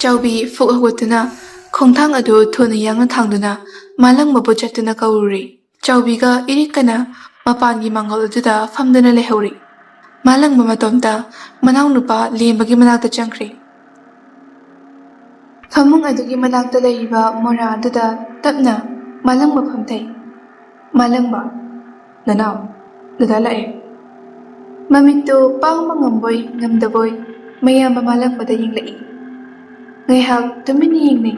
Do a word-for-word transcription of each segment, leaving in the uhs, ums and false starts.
ꯆꯥꯎꯕꯤ ꯐꯨꯛ ꯍꯧꯒꯠꯇꯨꯅ ꯈꯣꯡꯊꯥꯡ ꯑꯗꯨ ꯊꯨꯅ ꯌꯥꯡꯅ ꯊꯥꯡꯗꯨꯅ ꯃꯥꯂꯪꯕꯕꯨ ꯆꯠꯇꯨꯅ ꯀꯧꯔꯨꯔꯦ꯫ ꯆꯥꯎꯕꯤꯒ ꯏꯔꯤꯛꯀꯅ ꯃꯄꯥꯟꯒꯤ ꯃꯥꯡꯒꯣꯜ ꯑꯗꯨꯗ ꯐꯝꯗꯨꯅ ꯂꯩꯍꯧꯔꯤ꯫ ꯃꯥꯂꯪꯕ ꯃꯇꯣꯝꯇ ꯃꯅꯥꯎꯅꯨꯄꯥ ꯂꯦꯝꯕꯒꯤ ꯃꯅꯥꯛꯇ ꯆꯪꯈ꯭ꯔꯦ꯫ ꯐꯃꯨꯡ ꯑꯗꯨꯒꯤ ꯃꯅꯥꯛꯇ ꯂꯩꯔꯤꯕ ꯃꯣꯔꯥ ꯑꯗꯨꯗ ꯇꯞꯅ ꯃꯥꯂꯪꯕ ꯐꯝꯊꯩ꯫ "ꯃꯥꯂꯪꯕ, ꯅꯅꯥꯎ, ꯗꯗꯥ ꯂꯥꯛꯑꯦ꯫" ꯃꯃꯤꯠꯇꯨ ꯄꯥꯡꯕ ꯉꯝꯕꯣꯏ ꯉꯝꯗꯕꯣꯏ ꯃꯌꯥꯝꯕ ꯃꯥꯂꯪꯕꯗ ꯌꯦꯡꯂꯛꯏ꯫ ꯉꯥꯏꯍꯥꯛ ꯇꯨꯃꯤꯟꯅ ꯌꯦꯡꯅꯩ,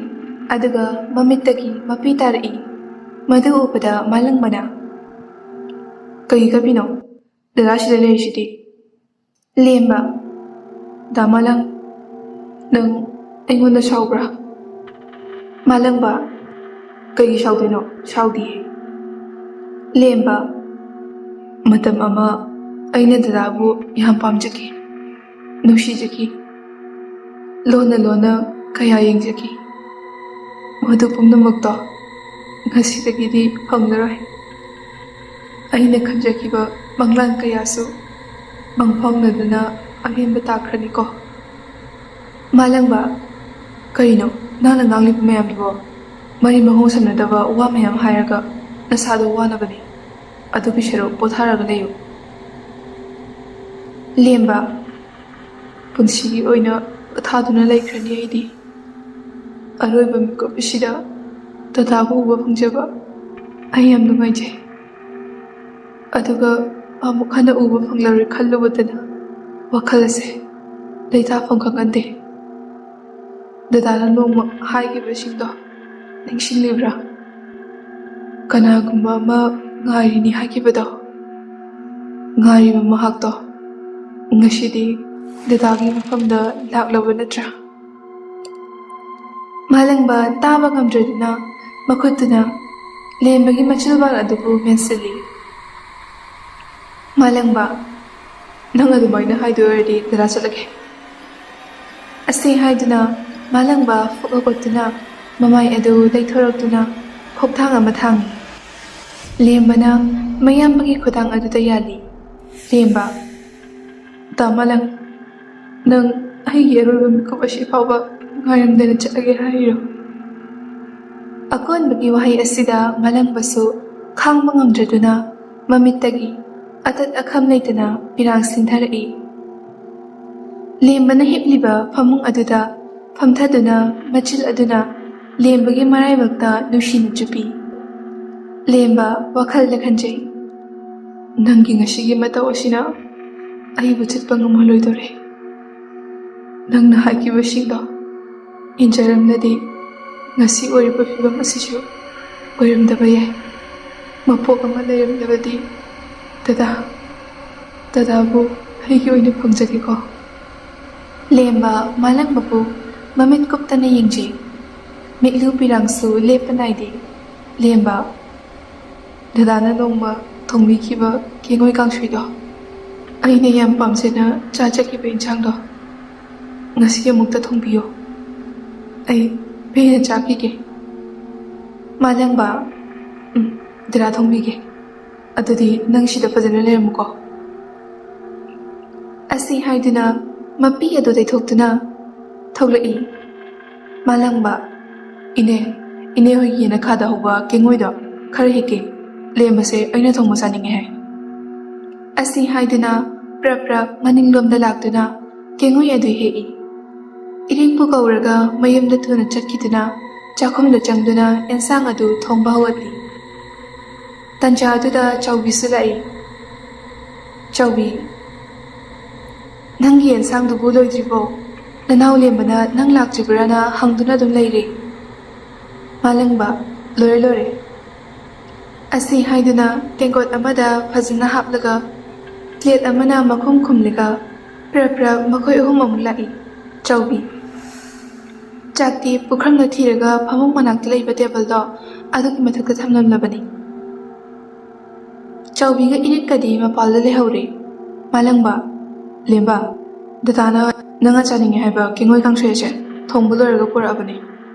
ꯑꯗꯨꯒ ꯃꯃꯤꯠꯇꯒꯤ ꯃꯄꯤ ꯇꯥꯔꯛꯏ꯫ ꯃꯗꯨ ꯎꯕꯗ ꯃꯥꯂꯪꯕꯅ, "ꯀꯔꯤ ꯈꯜꯂꯤꯅꯣ? ꯗꯗꯥ ꯁꯤꯗ ꯂꯩꯔꯤꯁꯤꯗꯤ꯫" ꯂꯦꯝꯕ, "ꯗꯥ ꯃꯥꯂꯪ, ꯅꯪ ꯑꯩꯉꯣꯟꯗ ꯁꯥꯎꯕ꯭ꯔꯥ?" ꯃꯥꯂꯪꯕ, "ꯀꯩꯒꯤ ꯁꯥꯎꯗꯣꯏꯅꯣ? ꯁꯥꯎꯗꯤꯌꯦ꯫" ꯂꯦꯝꯕ, "ꯃꯇꯝ ꯑꯃ ꯑꯩꯅ ꯗꯗꯥꯕꯨ ꯌꯥꯝ ꯄꯥꯝꯖꯈꯤ, ꯅꯨꯡꯁꯤꯖꯈꯤ, ꯂꯣꯟꯅ ꯂꯣꯟꯅ ꯀꯌꯥ ꯌꯦꯡꯖꯈꯤ꯫ ꯃꯗꯨ ꯄꯨꯝꯅꯃꯛꯇꯣ ꯉꯁꯤꯗꯒꯤꯗꯤ ꯐꯪꯂꯔꯣꯏ꯫ ꯑꯩꯅ ꯈꯟꯖꯈꯤꯕ ꯃꯪꯂꯥꯟ ꯀꯌꯥꯁꯨ ꯃꯪꯐꯥꯎꯅꯗꯨꯅ ꯑꯔꯦꯝꯕ ꯇꯥꯈ꯭ꯔꯅꯤꯀꯣ꯫" ꯃꯥꯂꯪꯕ, "ꯀꯔꯤꯅꯣ ꯅꯪꯅ ꯉꯥꯡꯂꯤꯕ ꯃꯌꯥꯝꯗꯨꯕꯣ? ꯃꯔꯤ ꯃꯈꯣꯡ ꯁꯝꯅꯗꯕ ꯋꯥ ꯃꯌꯥꯝ ꯍꯥꯏꯔꯒ ꯅꯁꯥꯗꯣ ꯋꯥꯅꯕꯅꯤ꯫ ꯑꯗꯨꯒꯤ ꯁꯔꯨꯛ ꯄꯣꯊꯥꯔꯒ ꯂꯩꯌꯨ꯫" ꯂꯦꯝꯕ, "ꯄꯨꯟꯁꯤꯒꯤ ꯑꯣꯏꯅ ꯄꯣꯊꯥꯗꯨꯅ ꯂꯩꯈ꯭ꯔꯅꯤ ꯑꯩꯗꯤ꯫ ꯑꯔꯣꯏꯕ ꯃꯤꯀꯨꯞ ꯑꯁꯤꯗ ꯗꯗꯥꯕꯨ ꯎꯕ ꯐꯪꯖꯕ ꯑꯩ ꯌꯥꯝ ꯅꯨꯡꯉꯥꯏꯖꯩ꯫ ꯑꯗꯨꯒ ꯑꯃꯨꯛ ꯍꯟꯅ ꯎꯕ ꯐꯪꯂꯔꯣꯏ ꯈꯜꯂꯨꯕꯗꯅ ꯋꯥꯈꯜ ꯑꯁꯦ ꯂꯩꯇꯥꯐꯝ ꯈꯪꯍꯟꯗꯦ꯫ ꯗꯗꯥꯅ ꯅꯣꯡꯃ ꯍꯥꯏꯈꯤꯕꯁꯤꯡꯗꯣ ꯅꯤꯡꯁꯤꯡꯂꯤꯕ꯭ꯔꯥ? ꯀꯅꯥꯒꯨꯝꯕ ꯑꯃ ꯉꯥꯏꯔꯤꯅꯤ ꯍꯥꯏꯈꯤꯕꯗꯣ, ꯉꯥꯏꯔꯤꯕ ꯃꯍꯥꯛꯇꯣ ꯉꯁꯤꯗꯤ ꯗꯗꯥꯒꯤ ꯃꯐꯝꯗ ꯂꯥꯛꯂꯕ ꯅꯠꯇ꯭ꯔꯥ?" ꯃꯥꯂꯪꯕ ꯇꯥꯕ ꯉꯝꯗ꯭ꯔꯗꯨꯅ ꯃꯈꯨꯠꯇꯨꯅ ꯂꯦꯝꯕꯒꯤ ꯃꯆꯤꯜꯕꯥꯜ ꯑꯗꯨꯕꯨ ꯃꯦꯟꯁꯤꯜꯂꯤ꯫ ꯃꯥꯂꯪꯕ, "ꯅꯪ ꯑꯗꯨꯃꯥꯏꯅ ꯍꯥꯏꯗꯣꯏ ꯑꯣꯏꯔꯗꯤ ꯗꯗꯥ ꯆꯠꯂꯒꯦ꯫" ꯑꯁꯤ ꯍꯥꯏꯗꯨꯅ ꯃꯥꯂꯪꯕ ꯐꯨꯛ ꯍꯧꯒꯠꯇꯨꯅ ꯃꯃꯥꯏ ꯑꯗꯨ ꯂꯩꯊꯣꯔꯛꯇꯨꯅ ꯈꯣꯡꯊꯥꯡ ꯑꯃ ꯊꯥꯡꯏ꯫ ꯂꯦꯝꯕꯅ ꯃꯌꯥꯝꯕꯒꯤ ꯈꯨꯗꯥꯡ ꯑꯗꯨꯗ ꯌꯥꯜꯂꯤ꯫ ꯂꯦꯝꯕ, "ꯗꯥ ꯃꯥꯂꯪ, ꯅꯪ ꯑꯩꯒꯤ ꯑꯔꯣꯏꯕ ꯃꯤꯀꯨꯞ ꯑꯁꯤ ꯐꯥꯎꯕ ꯉꯥꯏꯔꯝꯗꯅ ꯆꯠꯂꯒꯦ ꯍꯥꯏꯔꯤꯔꯣ? ꯑꯀꯣꯟꯕꯒꯤ ꯋꯥꯍꯩ ꯑꯁꯤꯗ ꯃꯥꯂꯪꯕꯁꯨ ꯈꯥꯡꯕ ꯉꯝꯗ꯭ꯔꯗꯨꯅ ꯃꯃꯤꯠꯇꯒꯤ ꯑꯇꯠ ꯑꯈꯝ ꯂꯩꯇꯅ ꯄꯤꯔꯥꯡ ꯁꯤꯟꯊꯔꯛꯏ꯫ ꯂꯦꯝꯕꯅ ꯍꯤꯞꯂꯤꯕ ꯐꯃꯨꯡ ꯑꯗꯨꯗ ꯐꯝꯊꯗꯨꯅ ꯃꯆꯤꯜ ꯑꯗꯨꯅ ꯂꯦꯝꯕꯒꯤ ꯃꯔꯥꯏꯕꯛꯇ ꯅꯨꯡꯁꯤꯅ ꯆꯨꯞꯄꯤ꯫ ꯂꯦꯝꯕ ꯋꯥꯈꯜꯗ ꯈꯟꯖꯩ, "ꯅꯪꯒꯤ ꯉꯁꯤꯒꯤ ꯃꯇꯧ ꯑꯁꯤꯅ ꯑꯩꯕꯨ ꯆꯠꯄ ꯉꯝꯍꯜꯂꯣꯏꯗꯧꯔꯦ꯫ ꯅꯪꯅ ꯍꯥꯏꯈꯤꯕꯁꯤꯡꯗꯣ ꯏꯟꯖꯔꯝꯂꯗꯤ ꯉꯁꯤ ꯑꯣꯏꯔꯤꯕ ꯐꯤꯕꯝ ꯑꯁꯤꯁꯨ ꯑꯣꯏꯔꯝꯗꯕ ꯌꯥꯏ꯫ ꯃꯄꯣꯛ ꯑꯃ ꯂꯩꯔꯝꯂꯕꯗꯤ ꯗꯗꯥ, ꯗꯗꯥꯕꯨ ꯑꯩꯒꯤ ꯑꯣꯏꯅ ꯐꯪꯖꯒꯦꯀꯣ꯫" ꯂꯦꯝꯕ ꯃꯥꯂꯪꯕꯕꯨ ꯃꯃꯤꯠ ꯀꯨꯞꯇꯅ ꯌꯦꯡꯖꯩ꯫ ꯃꯤꯠꯂꯨ ꯄꯤꯔꯥꯡꯁꯨ ꯂꯦꯞꯄ ꯅꯥꯏꯗꯦ꯫ ꯂꯦꯝꯕ, "ꯗꯗꯥꯅ ꯅꯣꯡꯃ ꯊꯣꯡꯕꯤꯈꯤꯕ ꯀꯦꯡꯉꯣꯏ ꯀꯥꯡꯁꯣꯏꯗꯣ, ꯑꯩꯅ ꯌꯥꯝ ꯄꯥꯝꯖꯅ ꯆꯥꯖꯈꯤꯕ ꯏꯟꯁꯥꯡꯗꯣ, ꯉꯁꯤ ꯑꯃꯨꯛꯇ ꯊꯣꯡꯕꯤꯌꯨ꯫ ꯑꯩ ꯄꯦꯟꯅ ꯆꯥꯈꯤꯒꯦ꯫" ꯃꯥꯂꯪꯕ, "ꯎꯝ, ꯗꯗꯥ ꯊꯣꯡꯕꯤꯒꯦ꯫ ꯑꯗꯨꯗꯤ ꯅꯪ ꯁꯤꯗ ꯐꯖꯅ ꯂꯩꯔꯝꯃꯨꯀꯣ꯫" ꯑꯁꯤ ꯍꯥꯏꯗꯨꯅ ꯃꯄꯤ ꯑꯗꯨ ꯇꯩꯊꯣꯛꯇꯨꯅ ꯊꯣꯛꯂꯛꯏ꯫ ꯃꯥꯂꯪꯕ, "ꯏꯅꯦ, ꯏꯅꯦ ꯍꯣꯏꯒꯤ ꯌꯦꯅꯈꯥꯗ ꯍꯧꯕ ꯀꯦꯡꯉꯣꯏꯗꯣ ꯈꯔ ꯍꯦꯛꯀꯦ꯫ ꯂꯦꯝꯕꯁꯦ ꯑꯩꯅ ꯊꯣꯡꯕ ꯆꯥꯅꯤꯡꯉꯦ ꯍꯥꯏ꯫" ꯑꯁꯤ ꯍꯥꯏꯗꯨꯅ ꯄ꯭ꯔꯞ ꯄ꯭ꯔꯞ ꯃꯅꯤꯡꯂꯣꯝꯗ ꯂꯥꯛꯇꯨꯅ ꯀꯦꯡꯉꯣꯏ ꯑꯗꯨ ꯍꯦꯛꯏ꯫ ꯏꯔꯤꯛꯄꯨ ꯀꯧꯔꯒ ꯃꯌꯨꯝꯗ ꯊꯨꯅ ꯆꯠꯈꯤꯗꯨꯅ ꯆꯥꯛꯈꯨꯝꯗ ꯆꯪꯗꯨꯅ ꯑꯦꯟꯁꯥꯡ ꯑꯗꯨ ꯊꯣꯡꯕ ꯍꯧꯒꯠꯂꯤ꯫ ꯇꯟꯖꯥ ꯑꯗꯨꯗ ꯆꯥꯎꯕꯤꯁꯨ ꯂꯥꯛꯏ꯫ "ꯆꯥꯎꯕꯤ, ꯅꯪꯒꯤ ꯑꯦꯟꯁꯥꯡꯗꯨꯕꯨ ꯂꯣꯏꯗ꯭ꯔꯤꯕꯣ? ꯅꯅꯥꯎ ꯂꯦꯝꯕꯅ ꯅꯪ ꯂꯥꯛꯇ꯭ꯔꯤꯕ꯭ꯔꯥꯅ ꯍꯪꯗꯨꯅ ꯑꯗꯨꯝ ꯂꯩꯔꯦ꯫" ꯃꯥꯂꯪꯕ, "ꯂꯣꯏꯔꯦ, ꯂꯣꯏꯔꯦ꯫" ꯑꯁꯤ ꯍꯥꯏꯗꯨꯅ ꯇꯦꯡꯀꯣꯠ ꯑꯃꯗ ꯐꯖꯅ ꯍꯥꯞꯂꯒ ꯄ꯭ꯂꯦꯠ ꯑꯃꯅ ꯃꯈꯨꯝ ꯈꯨꯝꯂꯒ ꯄ꯭ꯔꯞ ꯄ꯭ꯔꯞ ꯃꯈꯣꯏ ꯑꯍꯨꯝ ꯑꯃꯨꯛ ꯂꯥꯛꯏ꯫ ꯆꯥꯎꯕꯤ, ꯆꯥꯛꯇꯤ ꯄꯨꯈ꯭ꯔꯝꯗ ꯊꯤꯔꯒ ꯐꯃꯨꯡ ꯃꯅꯥꯛꯇ ꯂꯩꯕ ꯇꯦꯕꯜꯗꯣ ꯑꯗꯨꯒꯤ ꯃꯊꯛꯇ ꯊꯝꯂꯝꯂꯕꯅꯤ꯫ ꯆꯥꯎꯕꯤꯒ ꯏꯔꯤꯛꯀꯗꯤ ꯃꯄꯥꯜꯗ ꯂꯩꯍꯧꯔꯦ꯫ ꯃꯥꯂꯪꯕ, "ꯂꯦꯝꯕ, ꯗꯗꯥꯅ ꯅꯪꯅ ꯆꯥꯅꯤꯡꯉꯦ ꯍꯥꯏꯕ ꯀꯦꯡꯉꯣꯏ ꯀꯥꯡꯁꯣꯏ ꯑꯁꯦ ꯊꯣꯡꯕ ꯂꯣꯏꯔꯒ ꯄꯨꯔꯛꯑꯕꯅꯦ꯫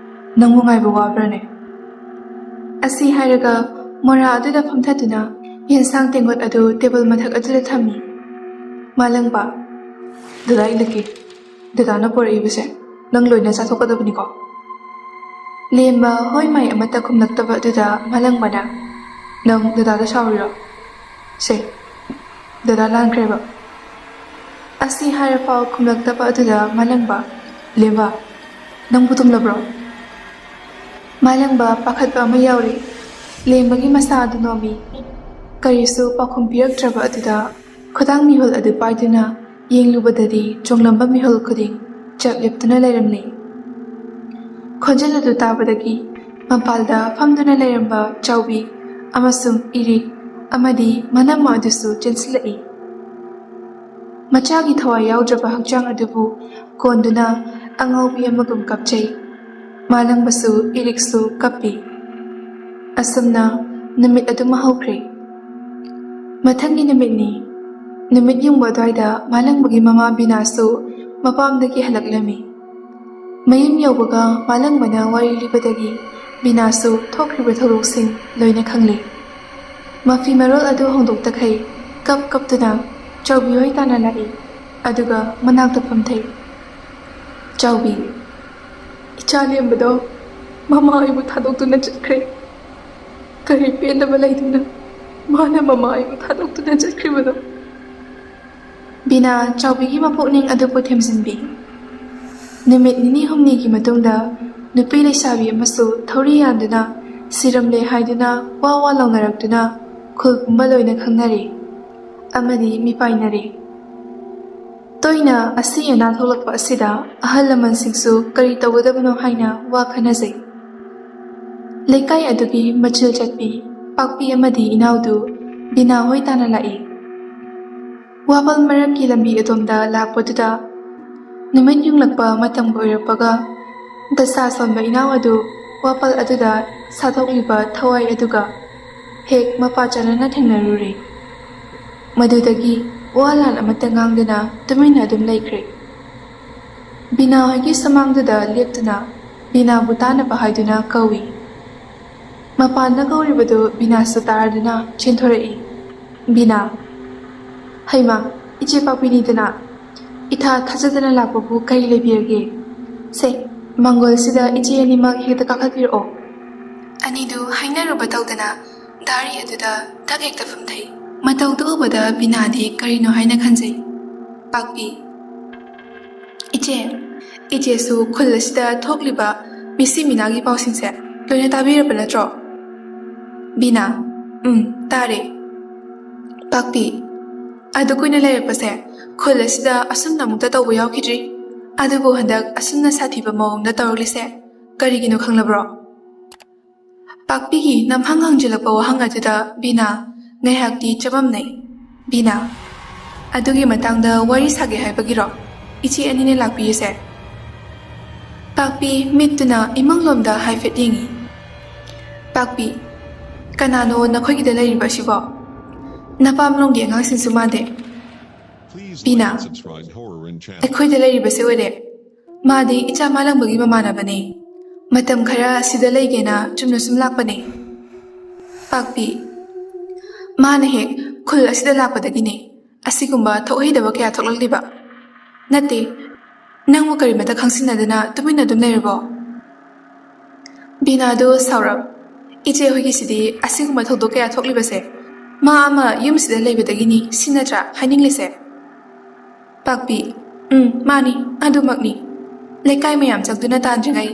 ꯅꯪꯕꯨ ꯉꯥꯏꯕ ꯋꯥꯕ꯭ꯔꯅꯦ?" ꯑꯁꯤ ꯍꯥꯏꯔꯒ ꯃꯣꯔꯥ ꯑꯗꯨꯗ ꯐꯝꯊꯗꯨꯅ ꯌꯦꯟꯁꯥꯡ ꯇꯦꯡꯀꯣꯠ ꯑꯗꯨ ꯇꯦꯕꯜ ꯃꯊꯛ ꯑꯗꯨꯗ ꯊꯝꯃꯤ꯫ ꯃꯥꯂꯪꯕ, "ꯗꯗꯥ ꯏꯜꯂꯛꯀꯦ꯫ ꯗꯗꯥꯅ ꯄꯨꯔꯛꯏꯕꯁꯦ ꯅꯪ ꯂꯣꯏꯅ ꯆꯥꯊꯣꯛꯀꯗꯕꯅꯤꯀꯣ꯫ ꯂꯦꯝꯕ ꯍꯣꯏ ꯃꯥꯏ ꯑꯃꯠꯇ ꯈꯨꯝꯂꯛꯇꯕ ꯑꯗꯨꯗ ꯃꯥꯂꯪꯕꯅ, "ꯅꯪ ꯗꯗꯥꯗ ꯁꯥꯎꯔꯤꯔꯣ? ꯁꯦ, ꯗꯗꯥ ꯂꯥꯟꯈ꯭ꯔꯦꯕ"꯫ ꯑꯁꯤ ꯍꯥꯏꯔꯐꯥꯎ ꯈꯨꯝꯂꯛꯇꯕ ꯑꯗꯨꯗ ꯃꯥꯂꯪꯕ, "ꯂꯦꯝꯕ, ꯅꯪꯕꯨ ꯇꯨꯝꯂꯕ꯭ꯔꯣ?" ꯃꯥꯂꯪꯕ ꯄꯥꯈꯠꯄ ꯑꯃ ꯌꯥꯎꯔꯤ꯫ ꯂꯦꯝꯕꯒꯤ ꯃꯁꯥ ꯑꯗꯨ ꯅꯣꯝꯃꯤ꯫ ꯀꯔꯤꯁꯨ ꯄꯥꯎꯈꯨꯝ ꯄꯤꯔꯛꯇ꯭ꯔꯕ ꯑꯗꯨꯗ ꯈꯨꯗꯥꯡ ꯃꯤꯍꯨꯜ ꯑꯗꯨ ꯄꯥꯏꯗꯨꯅ ꯌꯦꯡꯂꯨꯕꯗꯗꯤ ꯆꯣꯡꯂꯝꯕ ꯃꯤꯍꯨꯜ ꯈꯨꯗꯤꯡ ꯆꯞ ꯂꯦꯞꯇꯨꯅ ꯂꯩꯔꯝꯃꯤ꯫ ꯈꯣꯟꯖꯦꯜ ꯑꯗꯨ ꯇꯥꯕꯗꯒꯤ ꯃꯄꯥꯜꯗ ꯐꯝꯗꯨꯅ ꯂꯩꯔꯝꯕ ꯆꯥꯎꯕꯤ ꯑꯃꯁꯨꯡ ꯏꯔꯤꯛ ꯑꯃꯗꯤ ꯃꯅꯝꯃ ꯑꯗꯨꯁꯨ ꯆꯦꯟꯁꯤꯜꯂꯛꯏ꯫ ꯃꯆꯥꯒꯤ ꯊꯋꯥꯏ ꯌꯥꯎꯗ꯭ꯔꯕ ꯍꯛꯆꯥꯡ ꯑꯗꯨꯕꯨ ꯀꯣꯟꯗꯨꯅ ꯑꯉꯥꯎꯕꯤ ꯑꯃꯒꯨꯝ ꯀꯞꯆꯩ꯫ ꯃꯥꯂꯪꯕꯁꯨ ꯏꯔꯤꯛꯁꯨ ꯀꯞꯄꯤ꯫ ꯑꯁꯨꯝꯅ ꯅꯨꯃꯤꯠ ꯑꯗꯨꯃ ꯍꯧꯈ꯭ꯔꯦ꯫ ꯃꯊꯪꯒꯤ ꯅꯨꯃꯤꯠꯅꯤ꯫ ꯅꯨꯃꯤꯠ ꯌꯨꯡꯕ ꯑꯗꯨꯋꯥꯏꯗ ꯃꯥꯂꯪꯕꯒꯤ ꯃꯃꯥ ꯕꯤꯅꯥꯁꯨ ꯃꯄꯥꯝꯗꯒꯤ ꯍꯜꯂꯛꯂꯝꯃꯤ꯫ ꯃꯌꯨꯝ ꯌꯧꯕꯒ ꯃꯥꯂꯪꯕꯅ ꯋꯥꯔꯤ ꯂꯤꯕꯗꯒꯤ ꯕꯤꯅꯥꯁꯨ ꯊꯣꯛꯈ꯭ꯔꯤꯕ ꯊꯧꯗꯣꯛꯁꯤꯡ ꯂꯣꯏꯅ ꯈꯪꯂꯦ꯫ ꯃꯐꯤ ꯃꯔꯣꯜ ꯑꯗꯨ ꯍꯣꯡꯗꯣꯛꯇꯈꯩ ꯀꯞ ꯀꯞꯇꯨꯅ ꯆꯥꯎꯕꯤ ꯍꯣꯏ ꯇꯥꯟꯅ ꯂꯥꯛꯏ꯫ ꯑꯗꯨꯒ ꯃꯅꯥꯛꯇ ꯐꯝꯊꯩ꯫ ꯆꯥꯎꯕꯤ, "ꯏꯆꯥ ꯂꯦꯝꯕꯗꯣ ꯃꯃꯥ ꯑꯩꯕꯨ ꯊꯥꯗꯣꯛꯇꯨꯅ ꯆꯠꯈ꯭ꯔꯦ꯫ ꯀꯔꯤ ꯄꯦꯟꯗꯕ ꯂꯩꯗꯨꯅ ꯃꯥꯅ ꯃꯃꯥ ꯑꯩꯕꯨ ꯊꯥꯗꯣꯛꯇꯨꯅ ꯆꯠꯈ꯭ꯔꯤꯕꯅꯣ?" ꯕꯤꯅꯥ ꯆꯥꯎꯕꯤꯒꯤ ꯃꯄꯨꯛꯅꯤꯡ ꯑꯗꯨꯕꯨ ꯊꯦꯝꯖꯤꯟꯕꯤ꯫ ꯅꯨꯃꯤꯠ ꯅꯤꯅꯤ ꯍꯨꯝꯅꯤꯒꯤ ꯃꯇꯨꯡꯗ ꯅꯨꯄꯤ ꯂꯩꯁꯥꯕꯤ ꯑꯃꯁꯨ ꯊꯧꯔꯤ ꯌꯥꯟꯗꯨꯅ ꯁꯤꯔꯝꯂꯦ ꯍꯥꯏꯗꯨꯅ ꯋꯥ ꯋꯥ ꯂꯥꯎꯅꯔꯛꯇꯨꯅ ꯈꯨꯜ ꯄꯨꯝꯕ ꯂꯣꯏꯅ ꯈꯪꯅꯔꯦ ꯑꯃꯗꯤ ꯃꯤꯄꯥꯏꯅꯔꯦ꯫ ꯇꯣꯏꯅ ꯑꯁꯤ ꯑꯅꯥ ꯊꯣꯛꯂꯛꯄ ꯑꯁꯤꯗ ꯑꯍꯜ ꯂꯃꯟꯁꯤꯡꯁꯨ ꯀꯔꯤ ꯇꯧꯒꯗꯕꯅꯣ ꯍꯥꯏꯅ ꯋꯥ ꯈꯟꯅꯖꯩ꯫ ꯂꯩꯀꯥꯏ ꯑꯗꯨꯒꯤ ꯃꯆꯤꯜ ꯆꯠꯄꯤ ꯄꯥꯛꯄꯤ ꯑꯃꯗꯤ ꯏꯅꯥꯎꯗꯨ ꯕꯤꯅꯥ ꯍꯣꯏ ꯇꯥꯟꯅ ꯂꯥꯛꯏ꯫ ꯋꯥꯄꯜ ꯃꯔꯛꯀꯤ ꯂꯝꯕꯤ ꯑꯗꯣꯝꯗ ꯂꯥꯛꯄꯗꯨꯗ ꯅꯨꯃꯤꯠ ꯌꯨꯡꯂꯛꯄ ꯃꯇꯝꯒ ꯑꯣꯏꯔꯛꯄꯒ ꯗꯁꯥ ꯁꯣꯟꯕ ꯏꯅꯥꯎ ꯑꯗꯨ ꯋꯥꯄꯜ ꯑꯗꯨꯗ ꯁꯥꯊꯣꯛꯂꯤꯕ ꯊꯋꯥꯏ ꯑꯗꯨꯒ ꯍꯦꯛ ꯃꯄꯥ ꯆꯥꯟꯅꯅ ꯊꯦꯡꯅꯔꯨꯔꯦ꯫ ꯃꯗꯨꯗꯒꯤ ꯋꯥ ꯂꯥꯟ ꯑꯃꯠꯇ ꯉꯥꯡꯗꯅ ꯇꯨꯃꯤꯟꯅ ꯑꯗꯨꯝ ꯂꯩꯈ꯭ꯔꯦ꯫ ꯕꯤꯅꯥ ꯍꯣꯏꯒꯤ ꯁꯨꯃꯥꯡꯗꯨꯗ ꯂꯦꯞꯇꯨꯅ ꯕꯤꯅꯥꯕꯨ ꯇꯥꯅꯕ ꯍꯥꯏꯗꯨꯅ ꯀꯧꯏ꯫ ꯃꯄꯥꯟꯗ ꯀꯧꯔꯤꯕꯗꯨ ꯕꯤꯅꯥꯁꯨ ꯇꯥꯔꯗꯨꯅ ꯆꯦꯟꯊꯣꯔꯛꯏ꯫ ꯕꯤꯅꯥ, "ꯍꯩꯃꯥ, ꯏꯆꯦ ꯄꯥꯛꯄꯤꯅꯤꯗꯅ꯫ ꯏꯊꯥ ꯊꯥꯖꯗꯅ ꯂꯥꯛꯄꯕꯨ ꯀꯔꯤ ꯂꯩꯕꯤꯔꯒꯦ? ꯁꯦ, ꯃꯪꯒꯣꯜꯁꯤꯗ ꯏꯆꯦ ꯑꯅꯤꯃꯛ ꯍꯦꯛꯇ ꯀꯥꯈꯠꯄꯤꯔꯛꯑꯣ꯫ ꯑꯅꯤꯗꯨ ꯍꯥꯏꯅꯔꯨꯕ ꯇꯧꯗꯅ ꯗꯥꯔꯤ ꯑꯗꯨꯗ ꯊꯛ ꯍꯦꯛꯇ ꯐꯝꯊꯩ꯫ ꯃꯇꯧꯗꯨ ꯎꯕꯗ ꯕꯤꯅꯥꯗꯤ ꯀꯔꯤꯅꯣ ꯍꯥꯏꯅ ꯈꯟꯖꯩ꯫ ꯄꯥꯛꯄꯤ, ꯏꯆꯦ, ꯏꯆꯦꯁꯨ ꯈꯨꯜ ꯑꯁꯤꯗ ꯊꯣꯛꯂꯤꯕ ꯃꯤꯁꯤ ꯃꯤꯅꯥꯒꯤ ꯄꯥꯎꯁꯤꯡꯁꯦ ꯂꯣꯏꯅ ꯇꯥꯕꯤꯔꯕ ꯅꯠꯇ꯭ꯔꯣ? ꯕꯤꯅꯥ, ꯎꯝ, ꯇꯥꯔꯦ꯫ ꯄꯥꯛꯄꯤ, ꯑꯗꯨ ꯀꯨꯏꯅ ꯂꯩꯔꯛꯄꯁꯦ ꯈꯨꯜ ꯑꯁꯤꯗ ꯑꯁꯨꯝꯅ ꯑꯃꯨꯛꯇ ꯇꯧꯕ ꯌꯥꯎꯈꯤꯗ꯭ꯔꯤ꯫ ꯑꯗꯨꯕꯨ ꯍꯟꯗꯛ ꯑꯁꯨꯝꯅ ꯁꯥꯊꯤꯕ ꯃꯑꯣꯡꯗ ꯇꯧꯔꯛꯂꯤꯁꯦ ꯀꯔꯤꯒꯤꯅꯣ ꯈꯪꯂꯕ꯭ꯔꯣ? ꯄꯥꯛꯄꯤꯒꯤ ꯅꯝꯍꯪ ꯍꯪꯖꯤꯜꯂꯛꯄ ꯋꯥꯍꯪ ꯑꯗꯨꯗ ꯕꯤꯅꯥ ꯉꯥꯏꯍꯥꯛꯇꯤ ꯆꯃꯝꯅꯩ꯫ ꯕꯤꯅꯥ, ꯑꯗꯨꯒꯤ ꯃꯇꯥꯡꯗ ꯋꯥꯔꯤ ꯁꯥꯒꯦ ꯍꯥꯏꯕꯒꯤꯔꯣ ꯏꯆꯦ ꯑꯅꯤꯅ ꯂꯥꯛꯄꯤꯔꯤꯁꯦ? ꯄꯥꯛꯄꯤ ꯃꯤꯠꯇꯨꯅ ꯏꯃꯪꯂꯣꯝꯗ ꯍꯥꯏꯐꯦꯠ ꯌꯦꯡꯏ꯫ ꯄꯥꯛꯄꯤ, ꯀꯅꯥꯅꯣ ꯅꯈꯣꯏꯒꯤꯗ ꯂꯩꯔꯤꯕ ꯑꯁꯤꯕꯣ? ꯅꯄꯥꯝꯂꯣꯝꯒꯤ ꯑꯉꯥꯡꯁꯤꯡꯁꯨ ꯃꯥꯟꯗꯦ꯫ ꯕꯤꯅꯥ, ꯑꯩꯈꯣꯏꯗ ꯂꯩꯔꯤꯕꯁꯦ ꯑꯣꯏꯔꯦ꯫ ꯃꯥꯗꯤ ꯏꯆꯥ ꯃꯥꯂꯪꯕꯒꯤ ꯃꯃꯥꯟꯅꯕꯅꯦ꯫ ꯃꯇꯝ ꯈꯔ ꯁꯤꯗ ꯂꯩꯒꯦꯅ ꯆꯨꯝꯅ ꯁꯨꯝ ꯂꯥꯛꯄꯅꯦ꯫ ꯄꯥꯛꯄꯤ, ꯃꯥꯅ ꯍꯦꯛ ꯈꯨꯜ ꯑꯁꯤꯗ ꯂꯥꯛꯄꯗꯒꯤꯅꯦ ꯑꯁꯤꯒꯨꯝꯕ ꯊꯣꯛꯍꯩꯗꯕ ꯀꯌꯥ ꯊꯣꯛꯂꯛꯂꯤꯕ꯫ ꯅꯠꯇꯦ, ꯅꯪꯕꯨ ꯀꯔꯤꯃꯇ ꯈꯪꯁꯤꯟꯅꯗꯅ ꯇꯨꯃꯤꯟꯅ ꯑꯗꯨꯝ ꯂꯩꯔꯕꯣ? ꯕꯤꯅꯥꯗꯨ ꯁꯥꯎꯔꯞ, ꯏꯆꯦ ꯍꯣꯏꯒꯤꯁꯤꯗꯤ ꯑꯁꯤꯒꯨꯝꯕ ꯊꯧꯗꯣꯛ ꯀꯌꯥ ꯊꯣꯛꯂꯤꯕꯁꯦ ꯃꯥ ꯑꯃ ꯌꯨꯝꯁꯤꯗ ꯂꯩꯕꯗꯒꯤꯅꯤ ꯁꯤ ꯅꯠꯇ꯭ꯔꯥ ꯍꯥꯏꯅꯤꯡꯂꯤꯁꯦ? ꯄꯥꯛꯄꯤ, ꯎꯝ, ꯃꯥꯅꯤ, ꯑꯗꯨꯃꯛꯅꯤ꯫ ꯂꯩꯀꯥꯏ ꯃꯌꯥꯝ ꯆꯪꯗꯨꯅ ꯇꯥꯟꯗ꯭ꯔꯤꯉꯩ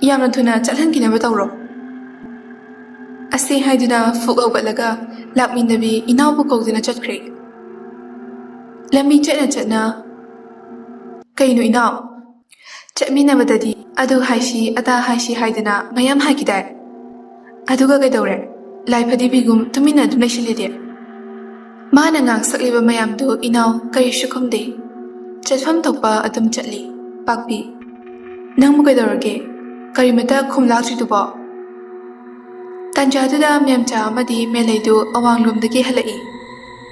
ꯌꯥꯝꯅ ꯊꯨꯅ ꯆꯠꯍꯟꯈꯤꯅꯕ ꯇꯧꯔꯣ꯫ ꯑꯁꯤ ꯍꯥꯏꯗꯨꯅ ꯐꯨꯛ ꯍꯧꯒꯠꯂꯒ ꯂꯥꯛꯃꯤꯟꯅꯕꯤ ꯏꯅꯥꯎꯕꯨ ꯀꯧꯗꯨꯅ ꯆꯠꯈ꯭ꯔꯦ꯫ ꯂꯝꯕꯤ ꯆꯠꯅ ꯆꯠꯅ, ꯀꯩꯅꯣ ꯏꯅꯥꯎ? ꯆꯠꯃꯤꯟꯅꯕꯗꯗꯤ ꯑꯗꯨ ꯍꯥꯏꯁꯤ ꯑꯗꯥ ꯍꯥꯏꯁꯤ ꯍꯥꯏꯗꯅ ꯃꯌꯥꯝ ꯍꯥꯏꯈꯤꯗꯥꯏ? ꯑꯗꯨꯒ ꯀꯩꯗꯧꯔꯦ? ꯂꯥꯏ ꯐꯗꯤꯕꯤꯒꯨꯝ ꯇꯨꯃꯤꯟꯅ ꯑꯗꯨꯝ ꯂꯩꯁꯤꯜꯂꯤꯗꯤ? ꯃꯥꯅ ꯉꯥꯡꯁꯛꯂꯤꯕ ꯃꯌꯥꯝꯗꯨ ꯏꯅꯥꯎ ꯀꯔꯤꯁꯨ ꯈꯨꯝꯗꯦ꯫ ꯆꯠꯐꯝ ꯊꯣꯛꯄ ꯑꯗꯨꯝ ꯆꯠꯂꯤ꯫ ꯄꯥꯛꯄꯤ, ꯅꯪꯕꯨ ꯀꯩꯗꯧꯔꯒꯦ? ꯀꯔꯤꯃꯇ ꯈꯨꯝꯂꯥꯛꯇ꯭ꯔꯤꯗꯨꯕꯣ? ꯇꯟꯖꯥꯗꯨꯗ ꯃꯦꯝꯆꯥ ꯑꯃꯗꯤ ꯃꯦꯂꯩꯗꯨ ꯑꯋꯥꯡꯂꯣꯝꯗꯒꯤ ꯍꯜꯂꯛꯏ꯫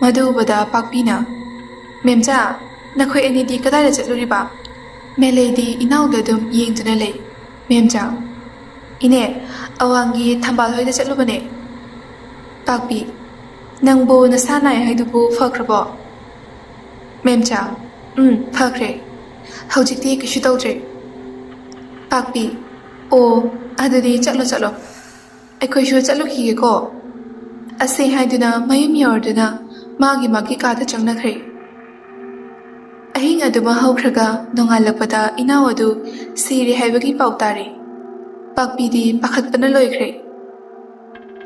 ꯃꯗꯨ ꯎꯕꯗ ꯄꯥꯛꯄꯤꯅ, "ꯃꯦꯝꯆꯥ, ꯅꯈꯣꯏ ꯑꯅꯤꯗꯤ ꯀꯗꯥꯏꯗ ꯆꯠꯂꯨꯔꯤꯕ?" ꯃꯦꯂꯩꯗꯤ ꯏꯅꯥꯎꯗ ꯑꯗꯨꯝ ꯌꯦꯡꯗꯨꯅ ꯂꯩ꯫ ꯃꯦꯝꯆꯥ, "ꯏꯅꯦ, ꯑꯋꯥꯡꯒꯤ ꯊꯝꯕꯥꯜ ꯍꯣꯏꯗ ꯆꯠꯂꯨꯕꯅꯦ꯫" ꯄꯥꯛꯄꯤ, "ꯅꯪꯕꯨ ꯅꯁꯥ ꯅꯥꯏ ꯍꯥꯏꯗꯨꯕꯨ ꯐꯈ꯭ꯔꯕꯣ?" ꯃꯦꯝꯆꯥ, "ꯎꯝ, ꯐꯈ꯭ꯔꯦ꯫ ꯍꯧꯖꯤꯛꯇꯤ ꯀꯩꯁꯨ ꯇꯧꯗ꯭ꯔꯦ꯫" ꯄꯥꯛꯄꯤ, "ꯑꯣ, ꯑꯗꯨꯗꯤ ꯆꯠꯂꯣ ꯆꯠꯂꯣ, ꯑꯩꯈꯣꯏꯁꯨ ꯆꯠꯂꯨꯈꯤꯒꯦꯀꯣ" ꯑꯁꯤ ꯍꯥꯏꯗꯨꯅ ꯃꯌꯨꯝ ꯌꯧꯔꯗꯨꯅ ꯃꯥꯒꯤ ꯃꯥꯒꯤ ꯀꯥꯗ ꯆꯪꯅꯈ꯭ꯔꯦ꯫ ꯑꯍꯤꯡ ꯑꯗꯨꯃ ꯍꯧꯈ꯭ꯔꯒ ꯅꯣꯡꯉꯥꯜꯂꯛꯄꯗ ꯏꯅꯥꯎ ꯑꯗꯨ ꯁꯤꯔꯦ ꯍꯥꯏꯕꯒꯤ ꯄꯥꯎ ꯇꯥꯔꯦ꯫ ꯄꯥꯛꯄꯤꯗꯤ ꯄꯥꯈꯠꯄꯅ ꯂꯣꯏꯈ꯭ꯔꯦ꯫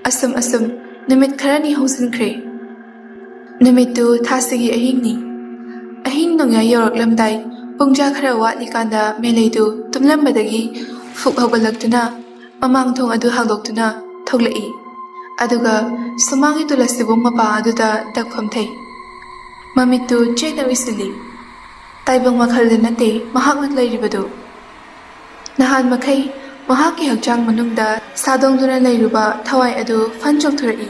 ꯑꯁꯨꯝ ꯑꯁꯨꯝ ꯅꯨꯃꯤꯠ ꯈꯔꯅꯤ ꯍꯧꯖꯤꯟꯈ꯭ꯔꯦ꯫ ꯅꯨꯃꯤꯠꯇꯨ ꯊꯥꯁꯤꯒꯤ ꯑꯍꯤꯡꯅꯤ꯫ ꯑꯍꯤꯡ ꯅꯣꯡꯌꯥꯏ ꯌꯧꯔꯛꯂꯝꯗꯥꯏ, ꯄꯨꯡꯖꯥ ꯈꯔ ꯋꯥꯠꯂꯤꯀꯥꯟꯗ ꯃꯦꯂꯩꯗꯨ ꯇꯨꯝꯂꯝꯕꯗꯒꯤ ꯐꯨꯛ ꯍꯧꯒꯠꯂꯛꯇꯨꯅ ꯃꯃꯥꯡ ꯊꯣꯡ ꯑꯗꯨ ꯍꯥꯡꯗꯣꯛꯇꯨꯅ ꯊꯣꯛꯂꯛꯏ꯫ ꯑꯗꯨꯒ ꯁꯨꯃꯥꯡꯒꯤ ꯇꯨꯂꯁꯤꯕꯨꯡ ꯃꯄꯥ ꯑꯗꯨꯗ ꯗꯛ ꯐꯝꯊꯩ꯫ ꯃꯃꯤꯠꯇꯨ ꯆꯦꯠꯅ ꯎꯏꯁꯤꯜꯂꯤ꯫ ꯇꯥꯏꯕꯪ ꯋꯥꯈꯜꯗ ꯅꯠꯇꯦ ꯃꯍꯥꯛꯅ ꯂꯩꯔꯤꯕꯗꯨ꯫ ꯅꯍꯥꯟ ꯃꯈꯩ ꯃꯍꯥꯛꯀꯤ ꯍꯛꯆꯥꯡ ꯃꯅꯨꯡꯗ ꯁꯥꯗꯣꯡꯗꯨꯅ ꯂꯩꯔꯨꯕ ꯊꯋꯥꯏ ꯑꯗꯨ ꯐꯟ ꯆꯣꯡꯊꯣꯔꯛꯏ꯫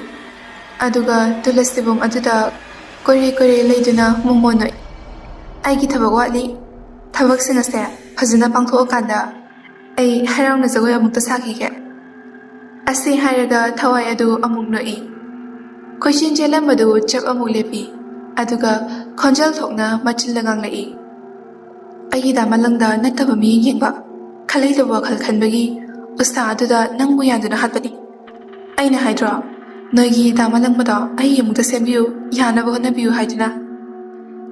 ꯑꯗꯨꯒ ꯇꯨꯂꯁꯤꯕꯨꯡ ꯑꯗꯨꯗ ꯀꯣꯏꯔꯦ ꯀꯣꯏꯔꯦ ꯂꯩꯗꯨꯅ ꯃꯣꯃꯣꯟ ꯅꯣꯛꯏ꯫ "ꯑꯩꯒꯤ ꯊꯕꯛ ꯋꯥꯠꯂꯤ꯫ ꯊꯕꯛꯁꯤꯡ ꯑꯁꯦ ꯐꯖꯅ ꯄꯥꯡꯊꯣꯛꯑꯀꯥꯟꯗ ꯑꯩ ꯍꯔꯥꯎꯅ ꯖꯒꯣꯏ ꯑꯃꯨꯛꯇ ꯁꯥꯈꯤꯒꯦ" ꯑꯁꯤ ꯍꯥꯏꯔꯒ ꯊꯋꯥꯏ ꯑꯗꯨ ꯑꯃꯨꯛ ꯅꯣꯛꯏ꯫ ꯀꯣꯏꯆꯦꯟ ꯆꯦꯜꯂꯝꯕꯗꯨ ꯆꯞ ꯑꯃꯨꯛ ꯂꯦꯞꯄꯤ꯫ ꯑꯗꯨꯒ ꯈꯣꯟꯖꯦꯜ ꯊꯣꯛꯅ ꯃꯆꯤꯜꯗ ꯉꯥꯡꯂꯛꯏ꯫ "ꯑꯩꯒꯤ ꯗꯥ ꯃꯂꯪꯗ ꯅꯠꯇꯕ ꯃꯤꯠꯌꯦꯡ ꯌꯦꯡꯕ, ꯈꯜꯂꯩꯗꯕ ꯋꯥꯈꯜ ꯈꯟꯕꯒꯤ ꯎꯁꯥ ꯑꯗꯨꯗ ꯅꯪꯕꯨ ꯌꯥꯟꯗꯨꯅ ꯍꯥꯠꯄꯅꯤ꯫ ꯑꯩꯅ ꯍꯥꯏꯗ꯭ꯔꯣ, ꯅꯣꯏꯒꯤ ꯗꯥ ꯃꯂꯪꯕꯗꯣ ꯑꯩ ꯑꯃꯨꯛꯇ ꯁꯦꯝꯕꯤꯌꯨ, ꯌꯥꯅꯕ ꯍꯣꯠꯅꯕꯤꯌꯨ ꯍꯥꯏꯗꯨꯅ?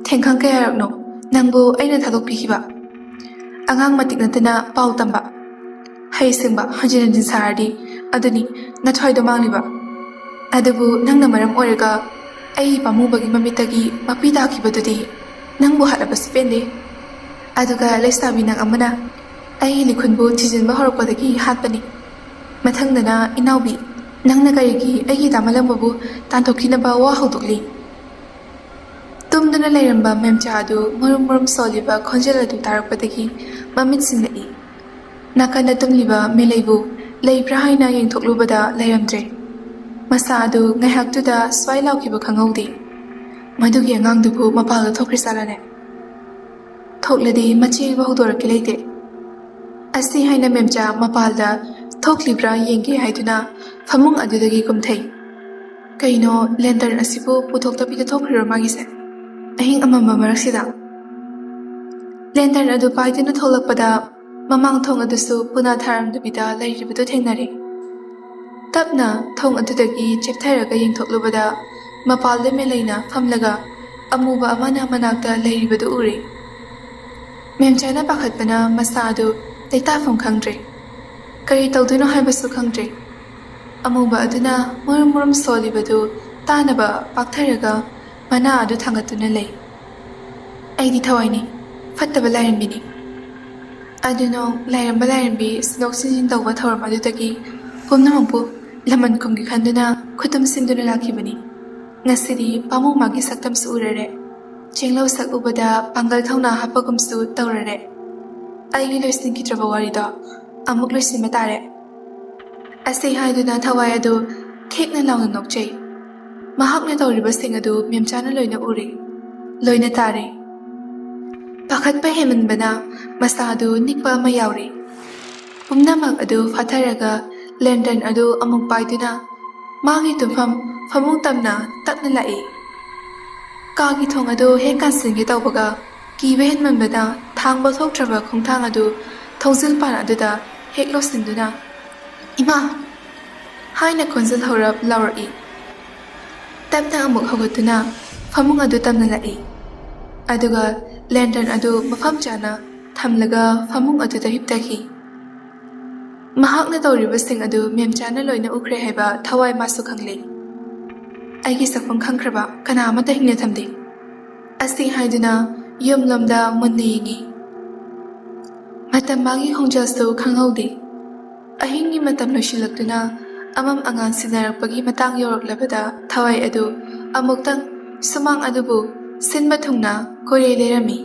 ꯊꯦꯡꯈꯪ ꯀꯌꯥꯔꯛꯅꯣ ꯅꯪꯕꯨ ꯑꯩꯅ ꯊꯥꯗꯣꯛꯄꯤꯈꯤꯕ? ꯑꯉꯥꯡ ꯃꯇꯤꯛ ꯅꯠꯇꯅ ꯄꯥꯎ ꯇꯝꯕ, ꯍꯩ ꯁꯤꯡꯕ ꯍꯟꯖꯤꯟ ꯍꯟꯖꯤꯟ ꯁꯥꯔꯗꯤ ꯑꯗꯨꯅꯤ ꯅꯊ꯭ꯋꯥꯏꯗꯣ ꯃꯥꯡꯂꯤꯕ꯫ ꯑꯗꯨꯕꯨ ꯅꯪꯅ ꯃꯔꯝ ꯑꯣꯏꯔꯒ ꯑꯩ ꯄꯥꯝꯃꯨꯕꯒꯤ ꯃꯃꯤꯠꯇꯒꯤ ꯃꯄꯤ ꯇꯥꯈꯤꯕꯗꯨꯗꯤ ꯅꯪꯕꯨ ꯍꯥꯠꯂꯕꯁꯨ ꯄꯦꯟꯗꯦ꯫ ꯑꯗꯨꯒ ꯂꯩꯁꯥꯕꯤ ꯅꯪ ꯑꯃꯅ ꯑꯩꯒꯤ ꯂꯤꯈꯨꯟꯕꯨ ꯊꯤꯖꯤꯟꯕ ꯍꯧꯔꯛꯄꯗꯒꯤ ꯍꯥꯠꯄꯅꯤ꯫ ꯃꯊꯪꯗꯅ ꯏꯅꯥꯎꯕꯤ, ꯅꯪꯅ ꯀꯔꯤꯒꯤ ꯑꯩꯒꯤ ꯗꯥ ꯃꯂꯪꯕꯕꯨ ꯇꯥꯟꯊꯣꯛꯈꯤꯅꯕ ꯋꯥ ꯍꯧꯗꯣꯛꯂꯤ?" ꯇꯨꯝꯗꯨꯅ ꯂꯩꯔꯝꯕ ꯃꯦꯝꯆꯥ ꯑꯗꯨ ꯃꯔꯨꯝ ꯃꯔꯨꯝ ꯁꯣꯜꯂꯤꯕ ꯈꯣꯟꯖꯦꯜ ꯑꯗꯨ ꯇꯥꯔꯛꯄꯗꯒꯤ ꯃꯃꯤꯠ ꯁꯤꯡꯂꯛꯏ꯫ ꯅꯥꯀꯟꯗ ꯇꯨꯝꯂꯤꯕ ꯃꯦꯂꯩꯕꯨ ꯂꯩꯕ꯭ꯔꯥ ꯍꯥꯏꯅ ꯌꯦꯡꯊꯣꯛꯂꯨꯕꯗ ꯂꯩꯔꯝꯗ꯭ꯔꯦ꯫ ꯃꯁꯥ ꯑꯗꯨ ꯉꯥꯏꯍꯥꯛꯇꯨꯗ ꯁ꯭ꯋꯥꯏ ꯂꯥꯎꯈꯤꯕ ꯈꯪꯍꯧꯗꯦ꯫ ꯃꯗꯨꯒꯤ ꯑꯉꯥꯡꯗꯨꯕꯨ ꯃꯄꯥꯜꯗ ꯊꯣꯛꯈ꯭ꯔꯖꯥꯠꯂꯅꯦ? ꯊꯣꯛꯂꯗꯤ ꯃꯆꯦꯕꯨ ꯍꯧꯗꯣꯔꯛꯀꯦ ꯂꯩꯇꯦ꯫ ꯑꯁꯤ ꯍꯥꯏꯅ ꯃꯦꯝꯆꯥ ꯃꯄꯥꯜꯗ ꯊꯣꯛꯂꯤꯕ꯭ꯔꯥ ꯌꯦꯡꯒꯦ ꯍꯥꯏꯗꯨꯅ ꯐꯃꯨꯡ ꯑꯗꯨꯗꯒꯤ ꯀꯨꯝꯊꯩ꯫ ꯀꯩꯅꯣ, ꯂꯦꯟꯇꯔꯟ ꯑꯁꯤꯕꯨ ꯄꯨꯊꯣꯛꯇꯕꯤꯗ ꯊꯣꯛꯈ꯭ꯔꯤꯔꯣ ꯃꯥꯒꯤꯁꯦ? ꯑꯍꯤꯡ ꯑꯃꯝꯕ ꯃꯔꯛꯁꯤꯗ? ꯂꯦꯟꯇꯔꯟ ꯑꯗꯨ ꯄꯥꯏꯗꯨꯅ ꯊꯣꯛꯂꯛꯄꯗ ꯃꯃꯥꯡ ꯊꯣꯡ ꯑꯗꯨꯁꯨ ꯄꯨꯅꯥ ꯊꯥꯔꯝꯗꯕꯤꯗ ꯂꯩꯔꯤꯕꯗꯨ ꯊꯦꯡꯅꯔꯦ꯫ ꯇꯞꯅ ꯊꯣꯡ ꯑꯗꯨꯗꯒꯤ ꯆꯦꯞꯊꯔꯒ ꯌꯦꯡꯊꯣꯛꯂꯨꯕꯗ ꯃꯄꯥꯜꯗ ꯃꯦꯂꯩꯅ ꯐꯝꯂꯒ ꯑꯃꯨꯕ ꯑꯃꯅ ꯃꯅꯥꯛꯇ ꯂꯩꯔꯤꯕꯗꯨ ꯎꯔꯦ꯫ ꯃꯦꯝꯆꯥꯅ ꯄꯥꯈꯠꯄꯅ ꯃꯁꯥ ꯑꯗꯨ ꯂꯩꯇꯥꯐꯝ ꯈꯪꯗ꯭ꯔꯦ꯫ ꯀꯔꯤ ꯇꯧꯗꯣꯏꯅꯣ ꯍꯥꯏꯕꯁꯨ ꯈꯪꯗ꯭ꯔꯦ꯫ ꯑꯃꯨꯕ ꯑꯗꯨꯅ ꯃꯨꯔꯨꯝ ꯃꯨꯔꯨꯝ ꯁꯣꯜꯂꯤꯕꯗꯨ ꯇꯥꯅꯕ ꯄꯥꯛꯊꯔꯒ ꯃꯅꯥ ꯑꯗꯨ ꯊꯥꯡꯒꯠꯇꯨꯅ ꯂꯩ꯫ "ꯑꯩꯗꯤ ꯊꯋꯥꯏꯅꯤ, ꯐꯠꯇꯕ ꯂꯥꯏꯔꯦꯝꯕꯤꯅꯤ꯫ ꯑꯗꯨꯅ ꯂꯥꯏꯔꯦꯝꯕ ꯂꯥꯏꯔꯦꯝꯕꯤ ꯁꯤꯟꯗꯣꯛ ꯁꯤꯟꯖꯤꯟ ꯇꯧꯕ ꯊꯧꯔꯝ ꯑꯗꯨꯗꯒꯤ ꯄꯨꯝꯅꯃꯛꯄꯨ ꯂꯃꯟ ꯈꯨꯝꯒꯦ ꯈꯟꯗꯨꯅ ꯈꯨꯇꯨꯝ ꯁꯤꯟꯗꯨꯅ ꯂꯥꯛꯈꯤꯕꯅꯤ꯫ ꯉꯁꯤꯗꯤ ꯄꯥꯕꯨꯡ ꯃꯥꯒꯤ ꯁꯛꯇꯝꯁꯨ ꯎꯔꯔꯦ꯫ ꯆꯦꯡꯂꯧ ꯁꯛ ꯎꯕꯗ ꯄꯥꯡꯒꯜ ꯊꯧꯅꯥ ꯍꯥꯞꯄꯒꯨꯝꯁꯨ ꯇꯧꯔꯔꯦ꯫ ꯑꯩꯒꯤ ꯂꯣꯏꯁꯤꯟꯈꯤꯗ꯭ꯔꯕ ꯋꯥꯔꯤꯗꯣ ꯑꯃꯨꯛ ꯂꯣꯏꯁꯤꯟꯕ ꯇꯥꯔꯦ"꯫ ꯑꯁꯤ ꯍꯥꯏꯗꯨꯅ ꯊꯋꯥꯏ ꯑꯗꯨ ꯈꯦꯛꯅ ꯂꯥꯎꯅ ꯅꯣꯛꯆꯩ꯫ ꯃꯍꯥꯛꯅ ꯇꯧꯔꯤꯕꯁꯤꯡ ꯑꯗꯨ ꯃꯦꯝꯆꯥꯅ ꯂꯣꯏꯅ ꯎꯔꯦ, ꯂꯣꯏꯅ ꯇꯥꯔꯦ꯫ ꯄꯥꯈꯠꯄ ꯍꯦꯟꯃꯟꯕꯅ ꯃꯁꯥ ꯑꯗꯨ ꯅꯤꯛꯄ ꯑꯃ ꯌꯥꯎꯔꯦ꯫ ꯄꯨꯝꯅꯃꯛ ꯑꯗꯨ ꯐꯥꯊꯔꯒ ꯂꯦꯟꯇꯔꯟ ꯑꯗꯨ ꯑꯃꯨꯛ ꯄꯥꯏꯗꯨꯅ ꯃꯥꯒꯤ ꯇꯨꯝꯐꯝ ꯐꯃꯨꯡ ꯇꯝꯅ ꯇꯞꯅ ꯂꯥꯛꯏ꯫ ꯀꯥꯒꯤ ꯊꯣꯡ ꯑꯗꯨ ꯍꯦꯛ ꯀꯥꯟꯁꯤꯟꯒꯦ ꯇꯧꯕꯒ ꯀꯤꯕ ꯍꯦꯟꯃꯟꯕꯅ ꯊꯥꯡꯕ ꯊꯣꯛꯇ꯭ꯔꯕ ꯈꯣꯡꯊꯥꯡ ꯑꯗꯨ ꯊꯣꯡꯖꯤꯜ ꯄꯥꯟ ꯑꯗꯨꯗ ꯍꯦꯛ ꯂꯣꯠꯁꯤꯟꯗꯨꯅ, "ꯏꯃꯥ!" ꯍꯥꯏꯅ ꯈꯣꯟꯖꯦꯜ ꯍꯧꯔꯞ ꯂꯥꯎꯔꯛꯏ꯫ ꯇꯞꯅ ꯑꯃꯨꯛ ꯍꯧꯒꯠꯇꯨꯅ ꯐꯃꯨꯡ ꯑꯗꯨ ꯇꯝꯅ ꯂꯥꯛꯏ꯫ ꯑꯗꯨꯒ ꯂꯦꯟꯇꯔꯟ ꯑꯗꯨ ꯃꯐꯝ ꯆꯥꯅ ꯊꯝꯂꯒ ꯐꯃꯨꯡ ꯑꯗꯨꯗ ꯍꯤꯞꯊꯈꯤ꯫ ꯃꯍꯥꯛꯅ ꯇꯧꯔꯤꯕꯁꯤꯡ ꯑꯗꯨ ꯃꯦꯝꯆꯥꯅ ꯂꯣꯏꯅ ꯎꯈ꯭ꯔꯦ ꯍꯥꯏꯕ ꯊꯋꯥꯏ ꯃꯥꯁꯨ ꯈꯪꯂꯦ꯫ ꯑꯩꯒꯤ ꯁꯛꯐꯝ ꯈꯪꯈ꯭ꯔꯕ ꯀꯅꯥ ꯑꯃꯠꯇ ꯍꯤꯡꯅ ꯊꯝꯗꯦ꯫ ꯑꯁꯤ ꯍꯥꯏꯗꯨꯅ ꯌꯨꯝꯂꯣꯝꯗ ꯃꯨꯟꯅ ꯌꯦꯡꯉꯤ꯫ ꯃꯇꯝ ꯃꯥꯒꯤ ꯈꯣꯡꯖꯦꯜꯁꯨ ꯈꯪꯍꯧꯗꯦ꯫ ꯑꯍꯤꯡꯒꯤ ꯃꯇꯝ ꯂꯣꯏꯁꯤꯜꯂꯛꯇꯨꯅ ꯑꯃꯝ ꯑꯉꯥꯟ ꯁꯤꯟꯅꯔꯛꯄꯒꯤ ꯃꯇꯥꯡ ꯌꯧꯔꯛꯂꯕꯗ ꯊꯋꯥꯏ ꯑꯗꯨ ꯑꯃꯨꯛꯇꯪ ꯁꯨꯃꯥꯡ ꯑꯗꯨꯕꯨ ꯁꯤꯟꯕ ꯊꯨꯡꯅ ꯀꯣꯏꯔꯦ ꯂꯩꯔꯝꯃꯤ꯫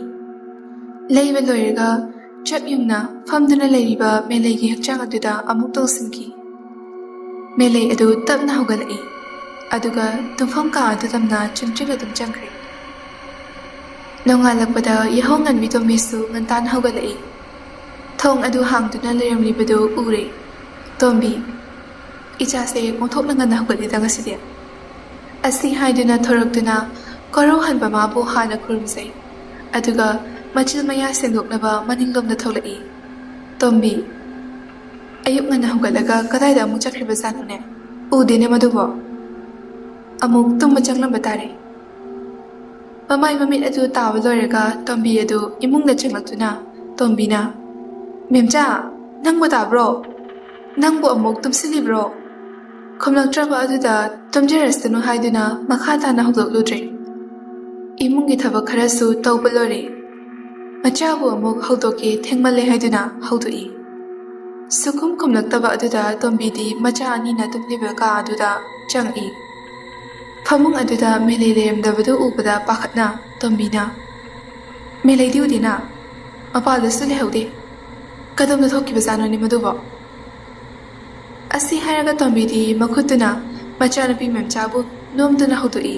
ꯂꯩꯕ ꯂꯣꯏꯔꯒ ꯆꯞ ꯌꯨꯡꯅ ꯐꯝꯗꯨꯅ ꯂꯩꯔꯤꯕ ꯃꯦꯂꯩꯒꯤ ꯍꯛꯆꯥꯡ ꯑꯗꯨꯗ ꯑꯃꯨꯛ ꯇꯣꯡꯁꯤꯟꯈꯤ꯫ ꯃꯦꯂꯩ ꯑꯗꯨ ꯇꯞꯅ ꯍꯧꯒꯠꯂꯛꯏ, ꯑꯗꯨꯒ ꯇꯨꯝꯐꯝ ꯀꯥ ꯑꯗꯨ ꯇꯝꯅ ꯆꯨꯝꯗ꯭ꯔꯤꯡ ꯑꯗꯨꯝ ꯆꯪꯈ꯭ꯔꯦ꯫ ꯅꯣꯡꯉꯥꯜꯂꯛꯄꯗ ꯌꯥꯍꯧ ꯉꯟꯕꯤ ꯇꯣꯝꯕꯤꯁꯨ ꯉꯟꯇꯥꯅ ꯍꯧꯒꯠꯂꯛꯏ꯫ ꯊꯣꯡ ꯑꯗꯨ ꯍꯥꯡꯗꯨꯅ ꯂꯩꯔꯝꯂꯤꯕꯗꯨ ꯎꯔꯦ꯫ "ꯇꯣꯝꯕꯤ, ꯏꯆꯥꯁꯦ ꯑꯣꯟꯊꯣꯛꯅ ꯉꯟꯅ ꯍꯧꯒꯠꯂꯤꯗ ꯉꯁꯤꯗꯤ"꯫ ꯑꯁꯤ ꯍꯥꯏꯗꯨꯅ ꯊꯣꯔꯛꯇꯨꯅ ꯀꯣꯔꯧꯍꯟꯕ ꯃꯥꯕꯨ ꯍꯥꯟꯅ ꯈꯨꯔꯨꯝꯖꯩ꯫ ꯑꯗꯨꯒ ꯃꯆꯤꯜ ꯃꯌꯥ ꯁꯦꯡꯗꯣꯛꯅꯕ ꯃꯅꯤꯡꯂꯣꯝꯗ ꯊꯣꯛꯂꯛꯏ꯫ ꯇꯣꯝꯕꯤ, ꯑꯌꯨꯛ ꯉꯟꯅ ꯍꯧꯒꯠꯂꯒ ꯀꯗꯥꯏꯗ ꯑꯃꯨꯛ ꯆꯠꯈ꯭ꯔꯤꯕꯖꯥꯠꯅꯣꯅꯦ? ꯎꯗꯦꯅꯦ ꯃꯗꯨꯕꯣ꯫ ꯑꯃꯨꯛ ꯇꯨꯝꯕ ꯆꯪꯂꯝꯕ ꯇꯥꯔꯦ꯫ ꯃꯃꯥꯏ ꯃꯃꯤꯠ ꯑꯗꯨ ꯇꯥꯕ ꯂꯣꯏꯔꯒ ꯇꯣꯝꯕꯤ ꯑꯗꯨ ꯏꯃꯨꯡꯗ ꯆꯪꯂꯛꯇꯨꯅ ꯇꯣꯝꯕꯤꯅ, "ꯃꯦꯝꯆꯥ, ꯅꯪꯕꯨ ꯇꯥꯕ꯭ꯔꯣ? ꯅꯪꯕꯨ ꯑꯃꯨꯛ ꯇꯨꯝꯁꯤꯜꯂꯤꯕ꯭ꯔꯣ?" ꯈꯨꯝꯂꯛꯇ꯭ꯔꯕ ꯑꯗꯨꯗ ꯇꯨꯝꯖꯔꯁꯅꯨ ꯍꯥꯏꯗꯨꯅ ꯃꯈꯥ ꯇꯥꯅ ꯍꯧꯗꯣꯛꯂꯨꯗ꯭ꯔꯦ꯫ ꯏꯃꯨꯡꯒꯤ ꯊꯕꯛ ꯈꯔꯁꯨ ꯇꯧꯕ ꯂꯣꯏꯔꯦ꯫ ꯃꯆꯥꯕꯨ ꯑꯃꯨꯛ ꯍꯧꯗꯣꯛꯀꯦ ꯊꯦꯡꯃꯜꯂꯦ ꯍꯥꯏꯗꯨꯅ ꯍꯧꯗꯣꯛꯏ꯫ ꯁꯨꯈꯨꯝ ꯈꯨꯝꯂꯛꯇꯕ ꯑꯗꯨꯗ ꯇꯣꯝꯕꯤꯗꯤ ꯃꯆꯥ ꯑꯅꯤꯅ ꯇꯨꯝꯂꯤꯕ ꯀꯥ ꯑꯗꯨꯗ ꯆꯪꯉꯛꯏ꯫ ꯐꯃꯨꯡ ꯑꯗꯨꯗ ꯃꯦꯂꯩ ꯂꯩꯔꯝꯗꯕꯗꯨ ꯎꯕꯗ ꯄꯥꯈꯠꯅ ꯇꯣꯝꯕꯤꯅ, "ꯃꯦꯂꯩꯗꯤ ꯎꯗꯦꯅ, ꯃꯄꯥꯜꯗꯁꯨ ꯂꯩꯍꯧꯗꯦ꯫ ꯀꯗꯣꯝꯗ ꯊꯣꯛꯈꯤꯕꯖꯥꯠꯅꯣꯅꯦ ꯃꯗꯨꯕꯣ?" ꯑꯁꯤ ꯍꯥꯏꯔꯒ ꯇꯣꯝꯕꯤꯗꯤ ꯃꯈꯨꯠꯇꯨꯅ ꯃꯆꯥꯅꯨꯄꯤ ꯃꯦꯝꯆꯥꯕꯨ ꯅꯣꯝꯗꯨꯅ ꯍꯧꯗꯣꯛꯏ꯫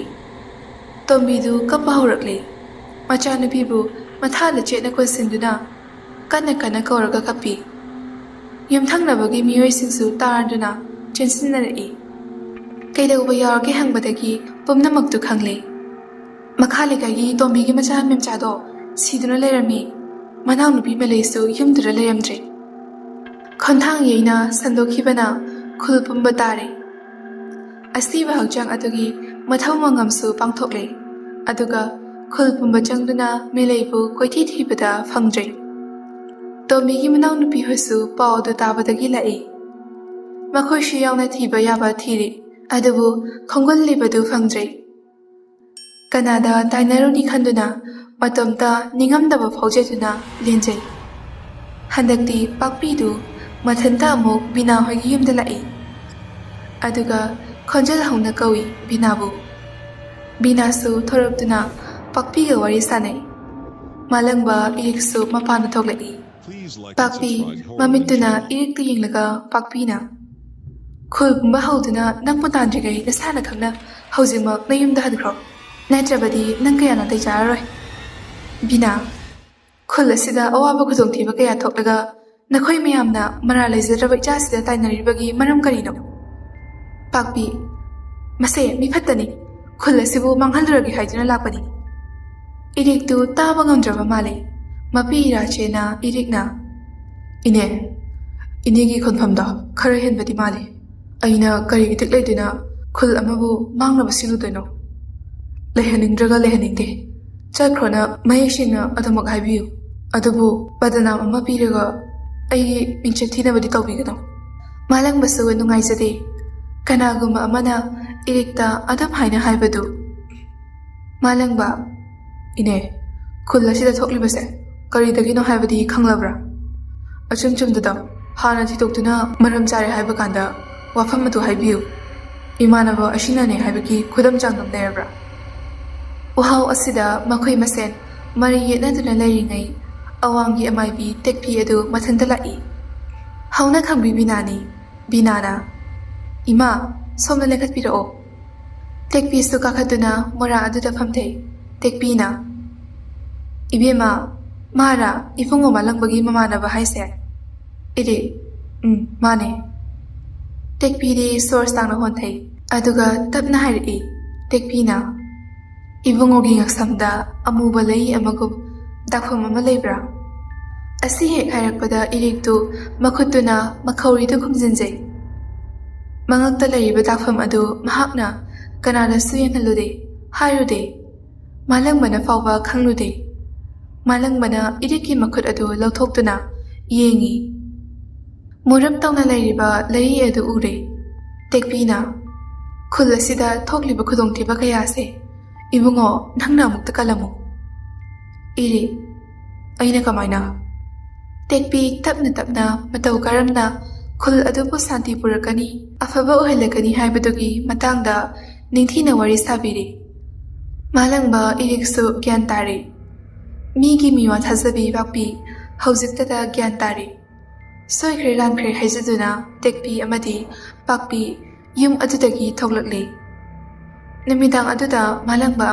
ꯇꯣꯝꯕꯤꯗꯨ ꯀꯞꯄ ꯍꯧꯔꯛꯂꯦ꯫ ꯃꯆꯥꯅꯨꯄꯤꯕꯨ ꯃꯊꯥꯗ ꯆꯦꯠꯅ ꯀꯣꯟꯁꯤꯟꯗꯨꯅ ꯀꯟꯅ ꯀꯟꯅ ꯀꯧꯔꯒ ꯀꯞꯄꯤ꯫ ꯌꯨꯝꯊꯪꯅꯕꯒꯤ ꯃꯤꯑꯣꯏꯁꯤꯡꯁꯨ ꯇꯥꯔꯗꯨꯅ ꯆꯦꯟꯁꯤꯟꯅꯔꯛꯏ꯫ ꯀꯩꯗꯧꯕ ꯌꯥꯎꯔꯒꯦ ꯍꯪꯕꯗꯒꯤ ꯄꯨꯝꯅꯃꯛꯇꯨ ꯈꯪꯂꯦ꯫ ꯃꯈꯥ ꯂꯩꯀꯥꯏꯒꯤ ꯇꯣꯝꯕꯤꯒꯤ ꯃꯆꯥ ꯃꯦꯝꯆꯥꯗꯣ ꯁꯤꯗꯨꯅ ꯂꯩꯔꯝꯃꯤ꯫ ꯃꯅꯥꯎꯅꯨꯄꯤ ꯃꯦꯂꯩꯁꯨ ꯌꯨꯝꯗꯨꯗ ꯂꯩꯔꯝꯗ꯭ꯔꯦ꯫ ꯈꯣꯟꯊꯥꯡ ꯌꯩꯅ ꯁꯟꯗꯣꯛꯈꯤꯕꯅ ꯈꯨꯜ ꯄꯨꯝꯕ ꯇꯥꯔꯦ꯫ ꯑꯁꯤꯕ ꯍꯛꯆꯥꯡ ꯑꯗꯨꯒꯤ ꯃꯊꯧ ꯃꯉꯝꯁꯨ ꯄꯥꯡꯊꯣꯛꯂꯦ꯫ ꯑꯗꯨꯒ ꯈꯨꯜ ꯄꯨꯝꯕ ꯆꯪꯗꯨꯅ ꯃꯦꯂꯩꯕꯨ ꯀꯣꯏꯊꯤ ꯊꯤꯕꯗ ꯐꯪꯗ꯭ꯔꯦ꯫ ꯇꯣꯝꯕꯤꯒꯤ ꯃꯅꯥꯎꯅꯨꯄꯤ ꯍꯣꯏꯁꯨ ꯄꯥꯎ ꯑꯗꯨ ꯇꯥꯕꯗꯒꯤ ꯂꯥꯛꯏ꯫ ꯃꯈꯣꯏꯁꯨ ꯌꯥꯎꯅ ꯊꯤꯕ ꯌꯥꯕ ꯊꯤꯔꯤ꯫ ꯑꯗꯨꯕꯨ ꯈꯣꯡꯒꯨꯜ ꯂꯤꯕꯗꯨ ꯐꯪꯗ꯭ꯔꯦ꯫ ꯀꯅꯥꯗ ꯇꯥꯏꯅꯔꯨꯅꯤ ꯈꯟꯗꯨꯅ ꯃꯇꯣꯝꯇ ꯅꯤꯡꯉꯝꯗꯕ ꯐꯥꯎꯖꯗꯨꯅ ꯂꯦꯟꯖꯩ꯫ ꯍꯟꯗꯛꯇꯤ ꯄꯥꯛꯄꯤꯗꯨ ꯃꯊꯟꯇ ꯑꯃꯨꯛ ꯕꯤꯅꯥ ꯍꯣꯏꯒꯤ ꯌꯨꯝꯗ ꯂꯥꯛꯏ꯫ ꯑꯗꯨꯒ ꯈꯣꯟꯖꯦꯜ ꯍꯧꯅ ꯀꯧꯏ ꯕꯤꯅꯥꯕꯨ꯫ ꯕꯤꯅꯥꯁꯨ ꯊꯣꯔꯛꯇꯨꯅ ꯄꯥꯛꯄꯤꯒ ꯋꯥꯔꯤ ꯁꯥꯅꯩ꯫ ꯃꯥꯂꯪꯕ ꯏꯔꯤꯛꯁꯨ ꯃꯄꯥꯟꯗ ꯊꯣꯛꯂꯛꯏ꯫ ꯄꯥꯛꯄꯤ ꯃꯃꯤꯠꯇꯨꯅ ꯏꯔꯤꯛꯇ ꯌꯦꯡꯂꯒ ꯄꯥꯛꯄꯤꯅ, "ꯈꯨꯜ ꯄꯨꯝꯕ ꯍꯧꯗꯨꯅ ꯅꯪꯕꯨ ꯇꯥꯟꯗ꯭ꯔꯤꯉꯩ ꯅꯁꯥꯅ ꯈꯪꯅ ꯍꯧꯖꯤꯛꯃꯛ ꯅꯌꯨꯝꯗ ꯍꯟꯈ꯭ꯔꯣ꯫ ꯅꯠꯇ꯭ꯔꯕꯗꯤ ꯅꯪ ꯀꯌꯥ ꯅꯥꯇꯩ ꯆꯥꯔꯔꯣꯏ꯫" ꯕꯤꯅꯥ, "ꯈꯨꯜ ꯑꯁꯤꯗ ꯑꯋꯥꯕ ꯈꯨꯗꯣꯡꯊꯤꯕ ꯀꯌꯥ ꯊꯣꯛꯂꯒ ꯅꯈꯣꯏ ꯃꯌꯥꯝꯅ ꯃꯔꯥꯜ ꯂꯩꯖꯗ꯭ꯔꯕ ꯏꯆꯥꯁꯤꯗ ꯇꯥꯏꯅꯔꯤꯕꯒꯤ ꯃꯔꯝ ꯀꯔꯤꯅꯣ?" ꯄꯥꯛꯄꯤ, "ꯃꯁꯦ ꯃꯤ ꯐꯠꯇꯅꯤ꯫ ꯈꯨꯜ ꯑꯁꯤꯕꯨ ꯃꯥꯡꯍꯜꯂꯨꯔꯒꯦ ꯍꯥꯏꯗꯨꯅ ꯂꯥꯛꯄꯅꯤ꯫" ꯏꯔꯤꯛꯇꯨ ꯇꯥꯕ ꯉꯝꯗ꯭ꯔꯕ ꯃꯥꯜꯂꯦ꯫ ꯃꯄꯤ ꯏꯔꯥ ꯆꯦꯅ ꯏꯔꯤꯛꯅ, ꯏꯅꯦ, ꯏꯅꯦꯒꯤ ꯈꯣꯟꯐꯝꯗꯣ ꯈꯔ ꯍꯦꯟꯕꯗꯤ ꯃꯥꯜꯂꯤ꯫ ꯑꯩꯅ ꯀꯔꯤ ꯏꯊꯤꯛ ꯂꯩꯗꯨꯅ ꯈꯨꯜ ꯑꯃꯕꯨ ꯃꯥꯡꯅꯕ ꯁꯤꯜꯂꯨꯗꯣꯏꯅꯣ? ꯂꯩꯍꯟꯅꯤꯡꯗ꯭ꯔꯒ ꯂꯩꯍꯟꯅꯤꯡꯗꯦ꯫ ꯆꯠꯈ꯭ꯔꯣꯅ ꯃꯌꯦꯛ ꯁꯦꯡꯅ ꯑꯗꯨꯃꯛ ꯍꯥꯏꯕꯤꯌꯨ꯫ ꯑꯗꯨꯕꯨ ꯕꯗꯅꯥꯝ ꯑꯃ ꯄꯤꯔꯒ ꯑꯩꯒꯤ ꯃꯤꯡꯆꯠ ꯊꯤꯅꯕꯗꯤ ꯇꯧꯕꯤꯒꯅꯨ꯫ ꯃꯥꯂꯪꯕꯁꯨ ꯅꯨꯡꯉꯥꯏꯖꯗꯦ꯫ ꯀꯅꯥꯒꯨꯝꯕ ꯑꯃꯅ ꯏꯔꯤꯛꯇ ꯑꯗꯨꯝ ꯍꯥꯏꯅ ꯍꯥꯏꯕꯗꯨ꯫ ꯃꯥꯂꯪꯕ, ꯏꯅꯦ, ꯈꯨꯜ ꯑꯁꯤꯗ ꯊꯣꯛꯂꯤꯕꯁꯦ ꯀꯔꯤꯗꯒꯤꯅꯣ ꯍꯥꯏꯕꯗꯤ ꯈꯪꯂꯕ꯭ꯔꯥ? ꯑꯆꯨꯝ ꯆꯨꯝꯗꯗ ꯍꯥꯟꯅ ꯊꯤꯗꯣꯛꯇꯨꯅ ꯃꯔꯝ ꯆꯥꯔꯦ ꯍꯥꯏꯕ ꯀꯥꯟꯗ ꯋꯥꯐꯝ ꯑꯗꯨ ꯍꯥꯏꯕꯤꯌꯨ꯫ ꯏꯃꯥꯟꯅꯕ ꯑꯁꯤꯅꯅꯦ ꯍꯥꯏꯕꯒꯤ ꯈꯨꯗꯝ ꯆꯥꯡꯗꯝ ꯂꯩꯔꯕ꯭ꯔꯥ? ꯋꯥꯍꯧ ꯑꯁꯤꯗ ꯃꯈꯣꯏ ꯃꯁꯦꯟ ꯃꯔꯩ ꯌꯦꯠꯅꯗꯨꯅ ꯂꯩꯔꯤꯉꯩ ꯑꯋꯥꯡꯒꯤ ꯑꯃꯥꯏꯕꯤ ꯇꯦꯛꯄꯤ ꯑꯗꯨ ꯃꯊꯟꯇ ꯂꯥꯛꯏ꯫ ꯍꯧꯅ ꯈꯪꯕꯤ ꯕꯤꯅꯥꯅꯤ꯫ ꯕꯤꯅꯥꯅ, "ꯏꯃꯥ, ꯁꯣꯝꯗ ꯂꯦꯡꯈꯠꯄꯤꯔꯛꯑꯣ꯫" ꯇꯦꯛꯄꯤꯁꯨ ꯀꯥꯈꯠꯇꯨꯅ ꯃꯣꯔꯥ ꯑꯗꯨꯗ ꯐꯝꯊꯩ꯫ ꯇꯦꯛꯄꯤꯅ, "ꯏꯕꯦꯝꯃ, ꯃꯥꯔꯥ ꯏꯕꯨꯡꯉꯣ ꯃꯥꯂꯪꯕꯒꯤ ꯃꯃꯥꯟꯅꯕ ꯍꯥꯏꯁꯦ?" ꯏꯔꯤꯛ, "ꯎꯝ, ꯃꯥꯅꯦ꯫" ꯇꯦꯛꯄꯤꯗꯤ ꯁꯣꯔ ꯁꯥꯡꯅ ꯍꯣꯟꯊꯩ꯫ ꯑꯗꯨꯒ ꯇꯞꯅ ꯍꯥꯏꯔꯛꯏ꯫ ꯇꯦꯛꯄꯤꯅ, "ꯏꯕꯨꯡꯉꯣꯒꯤ ꯉꯛꯁꯝꯗ ꯑꯃꯨꯕ ꯂꯩ ꯑꯃꯒꯨꯝ ꯗꯥꯛꯐꯝ ꯑꯃ ꯂꯩꯕ꯭ꯔꯥ?" ꯑꯁꯤ ꯍꯦꯛ ꯍꯥꯏꯔꯛꯄꯗ ꯏꯔꯤꯛꯇꯨ ꯃꯈꯨꯠꯇꯨꯅ ꯃꯈꯧꯔꯤꯗꯨ ꯈꯨꯝꯖꯤꯟꯖꯩ꯫ ꯃꯉꯛꯇ ꯂꯩꯔꯤꯕ ꯗꯥꯛꯐꯝ ꯑꯗꯨ ꯃꯍꯥꯛꯅ ꯀꯅꯥꯗꯁꯨ ꯌꯦꯡꯍꯜꯂꯨꯗꯦ, ꯍꯥꯏꯔꯨꯗꯦ꯫ ꯃꯥꯂꯪꯕꯅ ꯐꯥꯎꯕ ꯈꯪꯂꯨꯗꯦ꯫ ꯃꯥꯂꯪꯕꯅ ꯏꯔꯤꯛꯀꯤ ꯃꯈꯨꯠ ꯑꯗꯨ ꯂꯧꯊꯣꯛꯇꯨꯅ ꯌꯦꯡꯉꯤ꯫ ꯃꯨꯔꯞ ꯇꯧꯅ ꯂꯩꯔꯤꯕ ꯂꯩꯔꯤ ꯑꯗꯨ ꯎꯔꯦ꯫ ꯇꯦꯛꯄꯤꯅ, "ꯈꯨꯜ ꯑꯁꯤꯗ ꯊꯣꯛꯂꯤꯕ ꯈꯨꯗꯣꯡꯊꯤꯕ ꯀꯌꯥꯁꯦ ꯏꯕꯨꯡꯉꯣ, ꯅꯪꯅ ꯑꯃꯨꯛꯇ ꯀꯜꯂꯝꯃꯨ꯫" ꯏꯔꯤꯛ, "ꯑꯩꯅ ꯀꯃꯥꯏꯅ?" ꯇꯦꯛꯄꯤ ꯇꯞꯅ ꯇꯞꯅ ꯃꯇꯧ ꯀꯔꯝꯅ ꯈꯨꯜ ꯑꯗꯨꯕꯨ ꯁꯥꯟꯇꯤ ꯄꯨꯔꯛꯀꯅꯤ, ꯑꯐꯕ ꯑꯣꯏꯍꯜꯂꯛꯀꯅꯤ ꯍꯥꯏꯕꯗꯨꯒꯤ ꯃꯇꯥꯡꯗ ꯅꯤꯡꯊꯤꯅ ꯋꯥꯔꯤ ꯁꯥꯕꯤꯔꯤ꯫ ꯃꯥꯂꯪꯕ ꯏꯔꯤꯛꯁꯨ ꯒ꯭ꯌꯥꯟ ꯇꯥꯔꯦ꯫ ꯃꯤꯒꯤ ꯃꯤꯋꯥ ꯊꯥꯖꯕꯤ ꯄꯥꯛꯄꯤ ꯍꯧꯖꯤꯛꯇꯗ ꯒ꯭ꯌꯥꯟ ꯇꯥꯔꯦ꯫ ꯁꯣꯏꯈ꯭ꯔꯦ ꯂꯥꯟꯈ꯭ꯔꯦ ꯍꯥꯏꯖꯗꯨꯅ ꯇꯦꯛꯄꯤ ꯑꯃꯗꯤ ꯄꯥꯛꯄꯤ ꯌꯨꯝ ꯑꯗꯨꯗꯒꯤ ꯊꯣꯛꯂꯛꯂꯦ꯫ ꯅꯨꯃꯤꯗꯥꯡ ꯑꯗꯨꯗ ꯃꯥꯂꯪꯕ